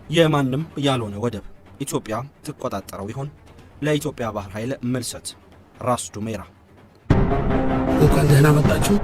የማንም ያልሆነ ወደብ ኢትዮጵያ ትቆጣጠረው ይሆን? ለኢትዮጵያ ባህር ኃይል ምልሰት ራስ ዱሜራ። እንኳን ደህና መጣችሁ።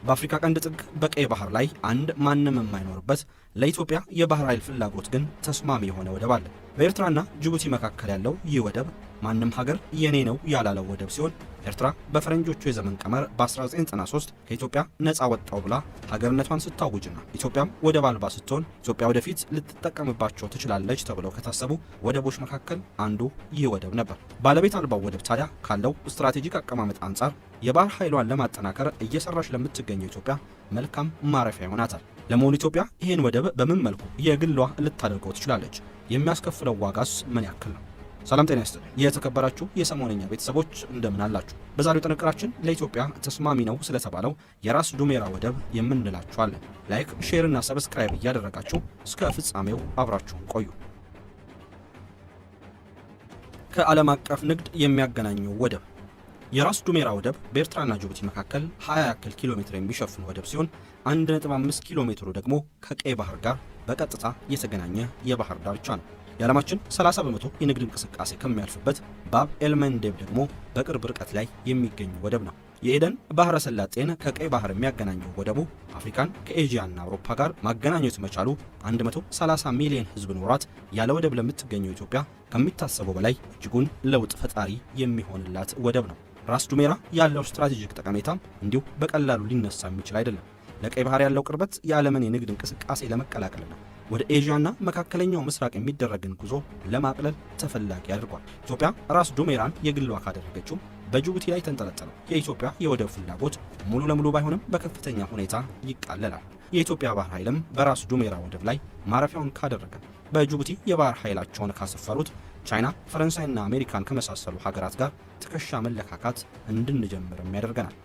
በአፍሪካ ቀንድ ጥግ በቀይ ባህር ላይ አንድ ማንም የማይኖርበት፣ ለኢትዮጵያ የባህር ኃይል ፍላጎት ግን ተስማሚ የሆነ ወደብ አለ። በኤርትራና ጅቡቲ መካከል ያለው ይህ ወደብ ማንም ሀገር የኔ ነው ያላለው ወደብ ሲሆን፣ ኤርትራ በፈረንጆቹ የዘመን ቀመር በ1993 ከኢትዮጵያ ነፃ ወጣው ብላ ሀገርነቷን ስታውጅና ኢትዮጵያም ወደብ አልባ ስትሆን፣ ኢትዮጵያ ወደፊት ልትጠቀምባቸው ትችላለች ተብለው ከታሰቡ ወደቦች መካከል አንዱ ይህ ወደብ ነበር። ባለቤት አልባው ወደብ ታዲያ ካለው ስትራቴጂክ አቀማመጥ አንጻር የባህር ኃይሏን ለማጠናከር እየሰራች ለምትገኘው ኢትዮጵያ መልካም ማረፊያ ይሆናታል። ለመሆኑ ኢትዮጵያ ይህን ወደብ በምን መልኩ የግሏ ልታደርገው ትችላለች? የሚያስከፍለው ዋጋስ ምን ያክል ነው? ሰላም ጤና ይስጥልኝ። የተከበራችሁ የሰሞነኛ ቤተሰቦች፣ እንደምን አላችሁ? በዛሬው ጥንቅራችን ለኢትዮጵያ ተስማሚ ነው ስለተባለው የራስ ዱሜራ ወደብ የምንላችኋለን። Like፣ share እና subscribe እያደረጋችሁ እስከ ፍጻሜው አብራችሁን ቆዩ። ከዓለም አቀፍ ንግድ የሚያገናኘው ወደብ የራስ ዱሜራ ወደብ በኤርትራና ጅቡቲ መካከል 20 ያክል ኪሎ ሜትር የሚሸፍን ወደብ ሲሆን፣ 1.5 ኪሎ ሜትሩ ደግሞ ከቀይ ባህር ጋር በቀጥታ የተገናኘ የባህር ዳርቻ ነው። የዓለማችን 30% የንግድ እንቅስቃሴ ከሚያልፍበት ባብ ኤልመንዴብ ደግሞ በቅርብ ርቀት ላይ የሚገኝ ወደብ ነው። የኤደን ባህረ ሰላጤን ከቀይ ባህር የሚያገናኘው ወደቡ አፍሪካን ከኤዥያና አውሮፓ ጋር ማገናኘት መቻሉ 130 ሚሊዮን ሕዝብ ኖሯት ያለ ወደብ ለምትገኘው ኢትዮጵያ ከሚታሰበው በላይ እጅጉን ለውጥ ፈጣሪ የሚሆንላት ወደብ ነው። ራስ ዱሜራ ያለው ስትራቴጂክ ጠቀሜታም እንዲሁ በቀላሉ ሊነሳ የሚችል አይደለም። ለቀይ ባህር ያለው ቅርበት የዓለምን የንግድ እንቅስቃሴ ለመቀላቀልና ወደ ኤዥያና መካከለኛው ምስራቅ የሚደረግን ጉዞ ለማቅለል ተፈላጊ አድርጓል። ኢትዮጵያ ራስ ዱሜራን የግሏ ካደረገችው በጅቡቲ ላይ የተንጠለጠለው የኢትዮጵያ የወደብ ፍላጎት ሙሉ ለሙሉ ባይሆንም በከፍተኛ ሁኔታ ይቃለላል። የኢትዮጵያ ባህር ኃይልም በራስ ዱሜራ ወደብ ላይ ማረፊያውን ካደረገ በጅቡቲ የባህር ኃይላቸውን ካሰፈሩት ቻይና፣ ፈረንሳይና አሜሪካን ከመሳሰሉ ሀገራት ጋር ትከሻ መለካካት እንድንጀምርም ያደርገናል።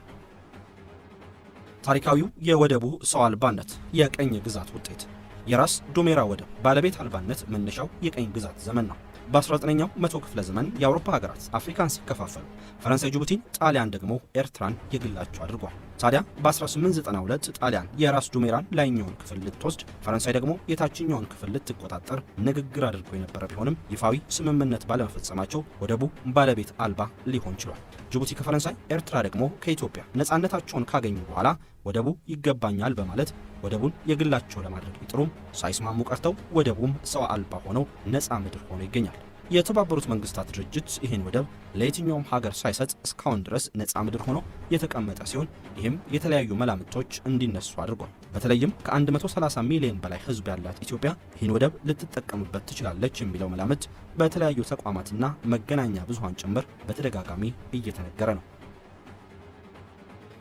ታሪካዊው የወደቡ ሰው አልባነት የቅኝ ግዛት ውጤት። የራስ ዱሜራ ወደብ ባለቤት አልባነት መነሻው የቅኝ ግዛት ዘመን ነው። በ19ኛው መቶ ክፍለ ዘመን የአውሮፓ ሀገራት አፍሪካን ሲከፋፈሉ ፈረንሳይ ጅቡቲን፣ ጣሊያን ደግሞ ኤርትራን የግላቸው አድርጓል። ታዲያ በ1892 ጣሊያን የራስ ዱሜራን ላይኛውን ክፍል ልትወስድ፣ ፈረንሳይ ደግሞ የታችኛውን ክፍል ልትቆጣጠር ንግግር አድርጎ የነበረ ቢሆንም ይፋዊ ስምምነት ባለመፈጸማቸው ወደቡ ባለቤት አልባ ሊሆን ችሏል። ጅቡቲ ከፈረንሳይ፣ ኤርትራ ደግሞ ከኢትዮጵያ ነፃነታቸውን ካገኙ በኋላ ወደቡ ይገባኛል በማለት ወደቡን የግላቸው ለማድረግ ቢጥሩም ሳይስማሙ ቀርተው ወደቡም ሰው አልባ ሆነው ነፃ ምድር ሆኖ ይገኛል። የተባበሩት መንግስታት ድርጅት ይህን ወደብ ለየትኛውም ሀገር ሳይሰጥ እስካሁን ድረስ ነፃ ምድር ሆኖ የተቀመጠ ሲሆን፣ ይህም የተለያዩ መላምቶች እንዲነሱ አድርጓል። በተለይም ከ130 ሚሊዮን በላይ ሕዝብ ያላት ኢትዮጵያ ይህን ወደብ ልትጠቀምበት ትችላለች የሚለው መላምት በተለያዩ ተቋማትና መገናኛ ብዙሃን ጭምር በተደጋጋሚ እየተነገረ ነው።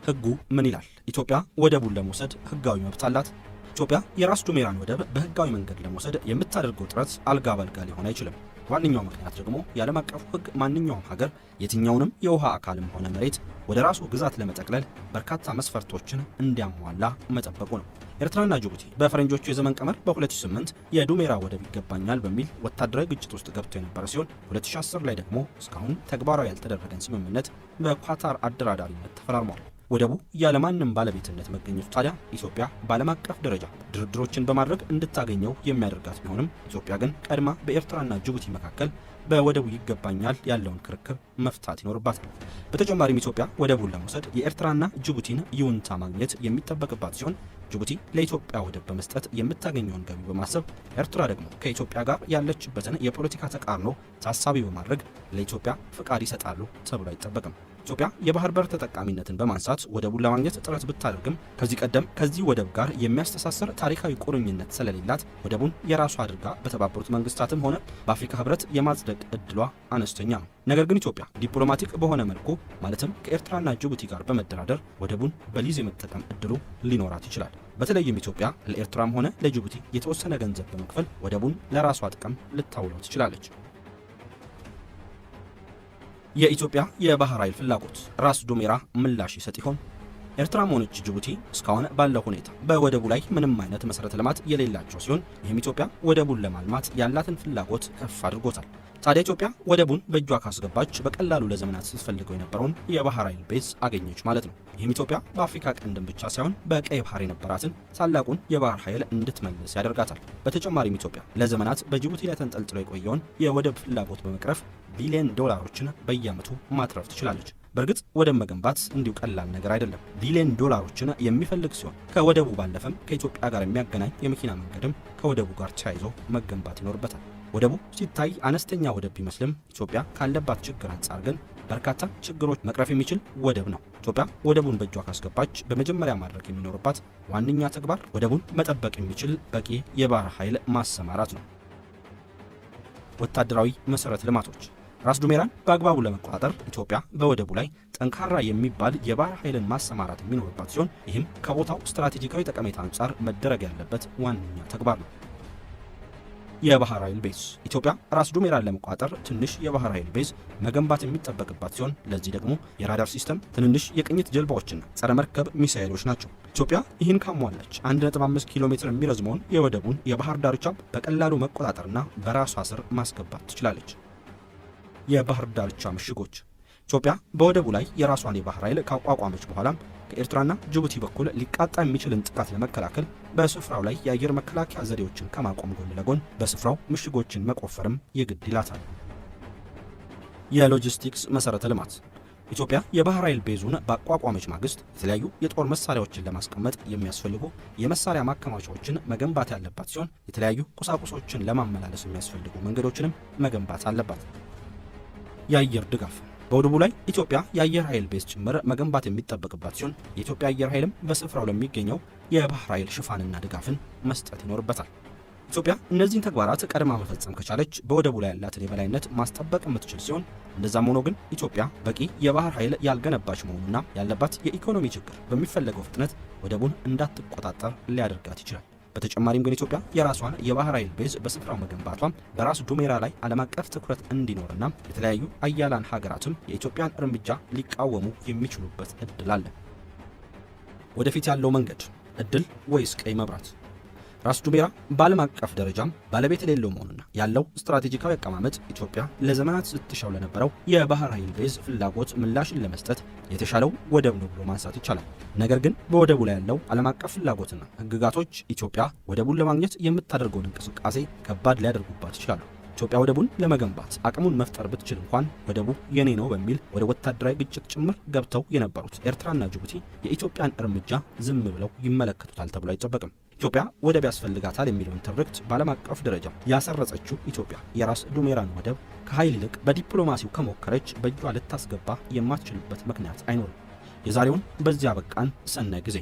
ሕጉ ምን ይላል? ኢትዮጵያ ወደቡን ለመውሰድ ሕጋዊ መብት አላት? ኢትዮጵያ የራስ ዱሜራን ወደብ በሕጋዊ መንገድ ለመውሰድ የምታደርገው ጥረት አልጋ ባልጋ ሊሆን አይችልም። ዋነኛው ምክንያት ደግሞ የዓለም አቀፉ ሕግ ማንኛውም ሀገር የትኛውንም የውሃ አካልም ሆነ መሬት ወደ ራሱ ግዛት ለመጠቅለል በርካታ መስፈርቶችን እንዲያሟላ መጠበቁ ነው። ኤርትራና ጅቡቲ በፈረንጆቹ የዘመን ቀመር በ2008 የዱሜራ ወደብ ይገባኛል በሚል ወታደራዊ ግጭት ውስጥ ገብቶ የነበረ ሲሆን፣ 2010 ላይ ደግሞ እስካሁን ተግባራዊ ያልተደረገን ስምምነት በኳታር አደራዳሪነት ተፈራርሟል። ወደቡ ያለማንም ባለቤትነት መገኘቱ ታዲያ ኢትዮጵያ በዓለም አቀፍ ደረጃ ድርድሮችን በማድረግ እንድታገኘው የሚያደርጋት ቢሆንም፣ ኢትዮጵያ ግን ቀድማ በኤርትራና ጅቡቲ መካከል በወደቡ ይገባኛል ያለውን ክርክር መፍታት ይኖርባታል። በተጨማሪም ኢትዮጵያ ወደቡን ለመውሰድ የኤርትራና ጅቡቲን ይሁንታ ማግኘት የሚጠበቅባት ሲሆን፣ ጅቡቲ ለኢትዮጵያ ወደብ በመስጠት የምታገኘውን ገቢ በማሰብ፣ ኤርትራ ደግሞ ከኢትዮጵያ ጋር ያለችበትን የፖለቲካ ተቃርኖ ታሳቢ በማድረግ ለኢትዮጵያ ፍቃድ ይሰጣሉ ተብሎ አይጠበቅም። ኢትዮጵያ የባህር በር ተጠቃሚነትን በማንሳት ወደቡን ለማግኘት ጥረት ብታደርግም፣ ከዚህ ቀደም ከዚህ ወደብ ጋር የሚያስተሳስር ታሪካዊ ቁርኝነት ስለሌላት ወደቡን የራሷ አድርጋ በተባበሩት መንግስታትም ሆነ በአፍሪካ ህብረት የማጽደቅ እድሏ አነስተኛ ነው። ነገር ግን ኢትዮጵያ ዲፕሎማቲክ በሆነ መልኩ፣ ማለትም ከኤርትራና ጅቡቲ ጋር በመደራደር ወደቡን በሊዝ የመጠቀም እድሉ ሊኖራት ይችላል። በተለይም ኢትዮጵያ ለኤርትራም ሆነ ለጅቡቲ የተወሰነ ገንዘብ በመክፈል ወደቡን ለራሷ ጥቅም ልታውለው ትችላለች። የኢትዮጵያ የባህር ኃይል ፍላጎት ራስ ዱሜራ ምላሽ ይሰጥ ይሆን? ኤርትራም ሆነች ጅቡቲ እስካሁን ባለው ሁኔታ በወደቡ ላይ ምንም አይነት መሰረተ ልማት የሌላቸው ሲሆን፣ ይህም ኢትዮጵያ ወደቡን ለማልማት ያላትን ፍላጎት ከፍ አድርጎታል። ታዲያ ኢትዮጵያ ወደቡን በእጇ ካስገባች በቀላሉ ለዘመናት ስትፈልገው የነበረውን የባህር ኃይል base አገኘች ማለት ነው። ይህም ኢትዮጵያ በአፍሪካ ቀንድን ብቻ ሳይሆን በቀይ ባህር የነበራትን ታላቁን የባህር ኃይል እንድትመልስ ያደርጋታል። በተጨማሪም ኢትዮጵያ ለዘመናት በጅቡቲ ላይ ተንጠልጥሎ የቆየውን የወደብ ፍላጎት በመቅረፍ ቢሊዮን ዶላሮችን በየዓመቱ ማትረፍ ትችላለች። በእርግጥ ወደብ መገንባት እንዲሁ ቀላል ነገር አይደለም። ቢሊዮን ዶላሮችን የሚፈልግ ሲሆን፣ ከወደቡ ባለፈም ከኢትዮጵያ ጋር የሚያገናኝ የመኪና መንገድም ከወደቡ ጋር ተያይዞ መገንባት ይኖርበታል። ወደቡ ሲታይ አነስተኛ ወደብ ቢመስልም ኢትዮጵያ ካለባት ችግር አንጻር ግን በርካታ ችግሮች መቅረፍ የሚችል ወደብ ነው። ኢትዮጵያ ወደቡን በእጇ ካስገባች በመጀመሪያ ማድረግ የሚኖርባት ዋነኛ ተግባር ወደቡን መጠበቅ የሚችል በቂ የባህር ኃይል ማሰማራት ነው። ወታደራዊ መሰረተ ልማቶች። ራስ ዱሜራን በአግባቡ ለመቆጣጠር ኢትዮጵያ በወደቡ ላይ ጠንካራ የሚባል የባህር ኃይልን ማሰማራት የሚኖርባት ሲሆን፣ ይህም ከቦታው ስትራቴጂካዊ ጠቀሜታ አንጻር መደረግ ያለበት ዋነኛ ተግባር ነው። የባህር ኃይል base። ኢትዮጵያ ራስ ዱሜራን ለመቆጣጠር ትንሽ የባህር ኃይል base መገንባት የሚጠበቅባት ሲሆን፣ ለዚህ ደግሞ የራዳር system፣ ትንንሽ የቅኝት ጀልባዎችና ጸረ መርከብ ሚሳኤሎች ናቸው። ኢትዮጵያ ይህን ካሟላች 1.5 ኪሎ ሜትር የሚረዝመውን የወደቡን የባህር ዳርቻ በቀላሉ መቆጣጠርና በራሷ ስር ማስገባት ትችላለች። የባህር ዳርቻ ምሽጎች። ኢትዮጵያ በወደቡ ላይ የራሷን የባህር ኃይል ካቋቋመች በኋላም ከኤርትራና ጅቡቲ በኩል ሊቃጣ የሚችልን ጥቃት ለመከላከል በስፍራው ላይ የአየር መከላከያ ዘዴዎችን ከማቆም ጎን ለጎን በስፍራው ምሽጎችን መቆፈርም የግድ ይላታል። የሎጂስቲክስ መሰረተ ልማት። ኢትዮጵያ የባህር ኃይል base ኡን ባቋቋመች ማግስት የተለያዩ የጦር መሳሪያዎችን ለማስቀመጥ የሚያስፈልጉ የመሳሪያ ማከማቻዎችን መገንባት ያለባት ሲሆን፣ የተለያዩ ቁሳቁሶችን ለማመላለስ የሚያስፈልጉ መንገዶችንም መገንባት አለባት። የአየር ድጋፍ። በወደቡ ላይ ኢትዮጵያ የአየር ኃይል base ጭምር መገንባት የሚጠበቅባት ሲሆን፣ የኢትዮጵያ አየር ኃይልም በስፍራው ለሚገኘው የባህር ኃይል ሽፋንና ድጋፍን መስጠት ይኖርበታል። ኢትዮጵያ እነዚህን ተግባራት ቀድማ መፈጸም ከቻለች በወደቡ ላይ ያላትን የበላይነት ማስጠበቅ የምትችል ሲሆን፣ እንደዛም ሆኖ ግን ኢትዮጵያ በቂ የባህር ኃይል ያልገነባች መሆኑና ያለባት የኢኮኖሚ ችግር በሚፈለገው ፍጥነት ወደቡን እንዳትቆጣጠር ሊያደርጋት ይችላል። በተጨማሪም ግን ኢትዮጵያ የራሷን የባህር ኃይል base በስፍራው መገንባቷም በራስ ዱሜራ ላይ ዓለም አቀፍ ትኩረት እንዲኖርና የተለያዩ ኃያላን ሀገራትም የኢትዮጵያን እርምጃ ሊቃወሙ የሚችሉበት እድል አለ። ወደፊት ያለው መንገድ፣ እድል ወይስ ቀይ መብራት? ራስ ዱሜራ በዓለም አቀፍ ደረጃም ባለቤት የሌለው መሆኑና ያለው ስትራቴጂካዊ አቀማመጥ ኢትዮጵያ ለዘመናት ስትሻው ለነበረው የባህር ኃይል base ፍላጎት ምላሽን ለመስጠት የተሻለው ወደብ ነው ብሎ ማንሳት ይቻላል። ነገር ግን በወደቡ ላይ ያለው ዓለም አቀፍ ፍላጎትና ሕግጋቶች ኢትዮጵያ ወደቡን ለማግኘት የምታደርገውን እንቅስቃሴ ከባድ ሊያደርጉባት ይችላሉ። ኢትዮጵያ ወደቡን ለመገንባት አቅሙን መፍጠር ብትችል እንኳን ወደቡ የኔ ነው በሚል ወደ ወታደራዊ ግጭት ጭምር ገብተው የነበሩት ኤርትራና ጅቡቲ የኢትዮጵያን እርምጃ ዝም ብለው ይመለከቱታል ተብሎ አይጠበቅም። ኢትዮጵያ ወደብ ያስፈልጋታል የሚለውን ትርክት በዓለም አቀፍ ደረጃ ያሰረጸችው ኢትዮጵያ የራስ ዱሜራን ወደብ ከኃይል ይልቅ በዲፕሎማሲው ከሞከረች በእጇ ልታስገባ የማትችልበት ምክንያት አይኖርም። የዛሬውን በዚያ በቃን። ሰናይ ጊዜ።